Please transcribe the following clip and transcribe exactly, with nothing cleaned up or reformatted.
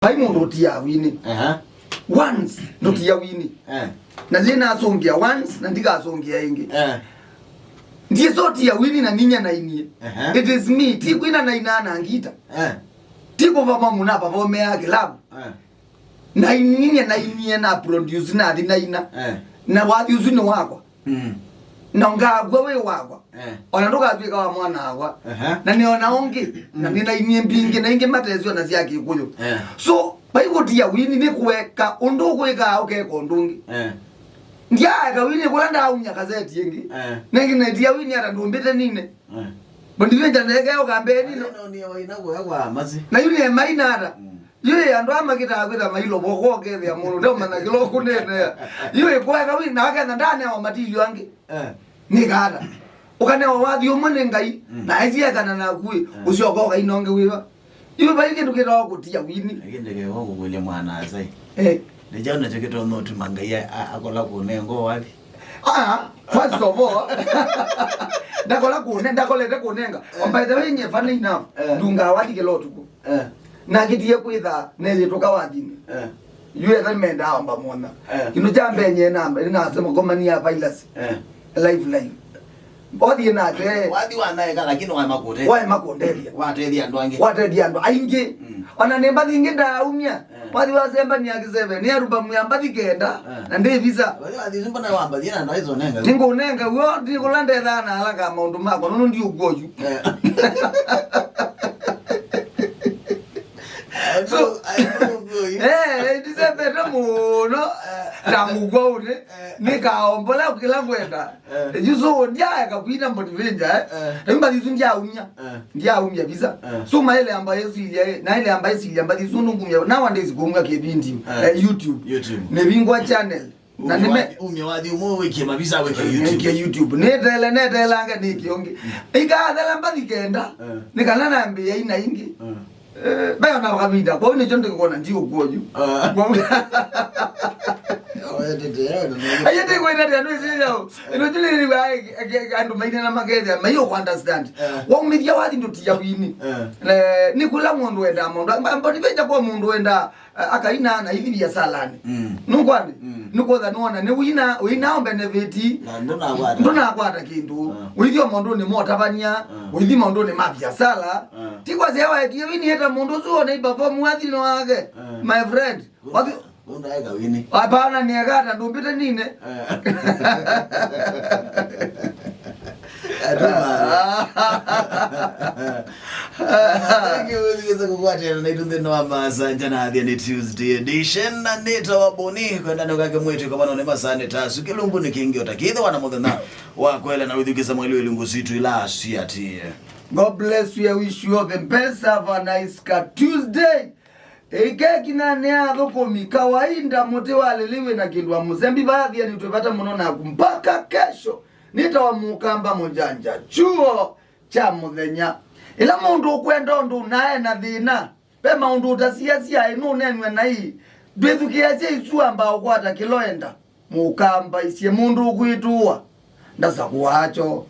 Vai mũndũ ũtia wini. Aha. Once, ndũtia wini. Eh. Na yĩnasũngĩa once, na ndikasũngĩa ĩngĩ. Eh. Ndiĩsa ũtia wini na ninya nainie. Aha. It is me. Ti kwina naina na ngita. Eh. Ti kũvoma mũna pavomeaa kilabu. Eh. Nainie, nainie na produce na thi naina. Eh. Na wathi ũsu nĩ wakwa. Mm. Na ngakua wĩ wakwa. Eh. Ona ndũkatw'ĩka wa mwana wakwa. Aha. Na nĩona ũngĩ, na nĩ na inyie mbingĩ, na ingĩ matesyo na sya Kĩkũyũ. Eh. So, vai kũtia wini nĩ kũeka ũndũ ũkwĩkaa ũkeka ũndũ ũngĩ. Eh. Ndiaeka wini kũla ndaumya kaseti ĩngĩ. Eh. Nĩngĩ netia wini ata ndũmbĩte nine. Eh. Bondivenja neke ũkambeni no. Nĩ waina kũya kwa masi. Na yu nĩ maina ata. Mm. Yu ĩ andũ aa makĩtaa kwĩtha mailo voko ũkethĩa mũndũ ndeũmanya kĩla ũkũneenea. Yu ĩ kũeka wini na aketha ndanewa matilio angĩ. Eh. Nĩ kata. Ũkanewa wathi ũmwe nĩ Ngai, mm, na aisiekana naku ĩ, eh, ũsyoka ũkaina ũngĩ wĩva. Yu vai kĩndũ kĩtawa kũtia wini. Lakini ndeke kũkũlya mwana asai. Eh. Nĩ kyaũ nakyo kĩtonya ũtuma Ngai a-, a-, akola kũnenga wathi? Ah, first of all, ndakola kũne-, ndakolete kũnenga. Eh. And by the way, nye funny enough, eh, ndungaa wathi kĩla ũtukũ. Eh. Na kĩtie kwĩtha neyĩtũka wathinĩ. Eh. Yu etha mendaa amba mona. Eh. Kĩndũ kya mbee nye namba, nĩ nasema ngomani ya virus. Eh. Live, live. Wathiĩ nake. Wathi wanaeka, lakini waema kũtethya. Waema kũndethya. Watethya andũ angĩ. Watethya andũ aingĩ. Mm. Ona nĩ mbathi ingĩ ndaumya. Eh. Wathi wasembania kĩseve, nĩ arubamu ya mbathi kenda, eh, na ndĩ visa. Wathi, wathi, mbona wambathie na ndaizo nenga? Nĩngũnenga w'o, ndi kũla ndethaa na alanga maũndũ makwa, nũndũ ndi ũkwoyu. Eh. So, I know, I know, eh, ndisembete mũno, eh, ta mũkwaũnĩ, eh, nĩkaombola kĩla ngwenda. Eh. Yu so, ndiaeka kwina motivate, eh. Eh. Na yu mbathi isu ndiaumya. Eh. Ndiaumya visa. Eh. So, maĩle amba ĩsilya, eh, na ĩle amba ĩsilya mbathi isu ndũngumya. Nowadays kumya kĩvindi, eh, eh, YouTube. YouTube. Nĩvingwa channel. Na nĩme- Umya wathi ũmwe wĩkie mavisa wĩke YouTube. Nĩke YouTube. Nĩtele, netelange nĩke ũngĩ. Ikathela mbathi kenda. Eh. Nĩ kana nambĩĩa ina ingĩ. Eh. Eh, bayo na kavinda. Kwa hiyo nĩkyo ndĩkona ndi ũkwoyu. Ah. Kwa hiyo aye ndĩkwenda ndĩ andũ icio yao. Ĩno njĩra ĩrĩ wa andũ maine na makethĩa, mai ũkũ understand. Eh. Waumĩthia wathi ndũtia wini. Eh. Eh, nĩ kũla mũndũ wendaa mũndũ. Amba, amba, ndivenja kwa mũndũ wendaa, eh, akaina na ithi biasalani. Mm. Nũkwani? Mm. Nũkwotha nũona, nĩ wina, wina o benefit. Na ndũnakwata. Ndũnakwata kĩndũ. Ah. Ũithi o mũndũ nĩ motavania, ah, ũithi mũndũ nĩ ma biasala. Ah. Ti kwa sya waekie wini eta mũndũ ũsu one perform wathi no wake. Ah. My friend. Wathi- Ũndaeka wini. Hapana, nĩ eka ata ndũmbĩte nine. Eh. Atuma. Thank you, wĩthikĩte kũkwatĩana naitũ nthĩnĩ wa Masanja na Athia nĩ Tuesday edition, na nĩtawa Boni, kwenda nĩ ũkake mwĩtu kamano nĩ masani tasu, kĩlungu nĩ kĩngĩ ota kĩthĩwa na mũthenya wa kwela na wĩthukĩsa mweli wa ilungu situ ila asiatie. God bless you, I wish you all the best, have a nice ka Tuesday. Ĩkeki na nĩ athũkũmi kawaida, mũtĩ wa lĩlĩ wĩ na kĩndũ wa mũsembi, vathia nĩ twĩvata mũno naku mpaka kesho. Nĩtawa Mũkamba Mũjanja, chuo kya mũthenya. Ĩla mũndũ ũkwenda ũndũ nae na thĩna, ve maũndũ ũtasiasya ĩ nũnenw'e naĩ, ndwĩthukĩĩasya isu amba ũkwata kĩla ũenda. Mũkamba isye mũndũ ũkwĩtũũa ndasakũaa kyo.